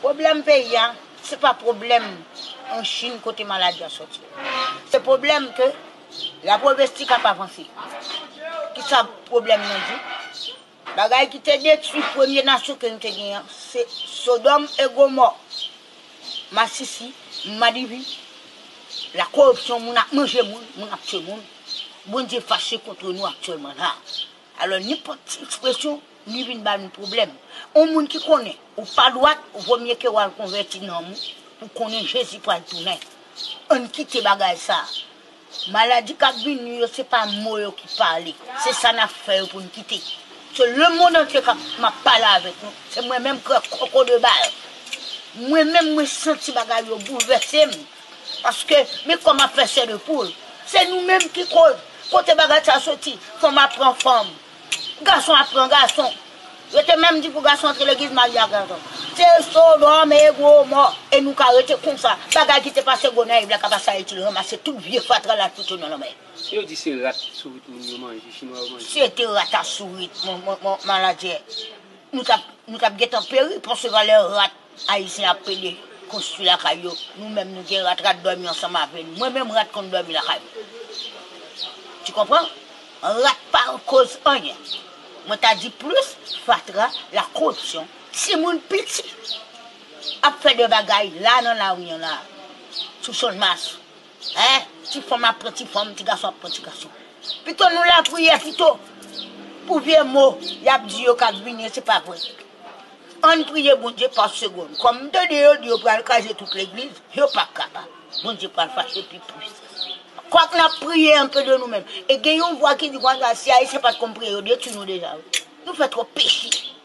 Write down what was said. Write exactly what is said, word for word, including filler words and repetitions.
Pwoblèm peyi a, se pa pwoblèm an Chin kote maladi a sòti. Se pwoblèm ke la pwovestik ap avanse. Kisa pwoblèm nan di? Bagay ki te detwi premye nasyon ke nou te genyen an, se Sodòm e Gomò, masisi, madivi, la koripsyon, moun ap manje moun, moun ap tye moun. Bondye fache kont nou aktyèlman la. Alò, nenpòt ti ekspresyon, li vin ba nou pwoblèm. Yon moun ki konnen ou pa dwat, vomye ke w al konvèti nanm ou, ou konnen Jezi pral tounen. Ann kite bagay sa. Maladi k ap vini yo, se pa mo yo ki pale. Se sa n ap fè yo pou n kite. Se lemonn antye k ap, m ap pale avèk nou. Se mwen menm k koko de bal. Mwen menm, mwen santi bagay yo boulvèse m. Paske, men kòman fè chè de poul. Se nou menm ki koz. Kote bagay sa soti? Fanm ap pran fanm. Gason ap pran gason. Yo te menm di pou gason antre legliz, marye ak gason. Se Sodòm e Gomò. E nou ka rete konsa. Bagay ki te pase Gonayv la ka pase Ayiti, ranmase tout vye fatra la, fout yo nan lanmè. Yo di se rat sourit moun yo manje, chinwa yo manje. Se te rat a sourit, mon, mon, mon, maladjè. Nou t ap, nou t ap gentan peri, paske valè rat ayisyen ap pede konstwi lakay yo. Nou menm nou gen rat, rat dòmi ansanm avè nou. Mwen menm rat konn dòmi lakay mwen. Tu comprends? Rat pa koz anyen. Mwen ta di plis fatra, la koripsyon. Timoun piti ap fè de bagay la nan lari an la. Sou Channmas. Hein? Ti fanm ap pran ti fanm, ti gason ap pran ti gason. Pito nou lapriyè pito. Pou vye mo y ap di yo k ap vini, se pa vre. Ann priye Bondye pa segonn. Kòm m tande yo di yo pral kraze tout legliz, yo p ap kapab. Bondye pral fache pi plis. Kwak n ap priye anpe de nou menm. E gen yon vwa ki di konsa, si Ayisyen pa t konn priye, yo detwi nou deja, wi. Nou fè twòp peche.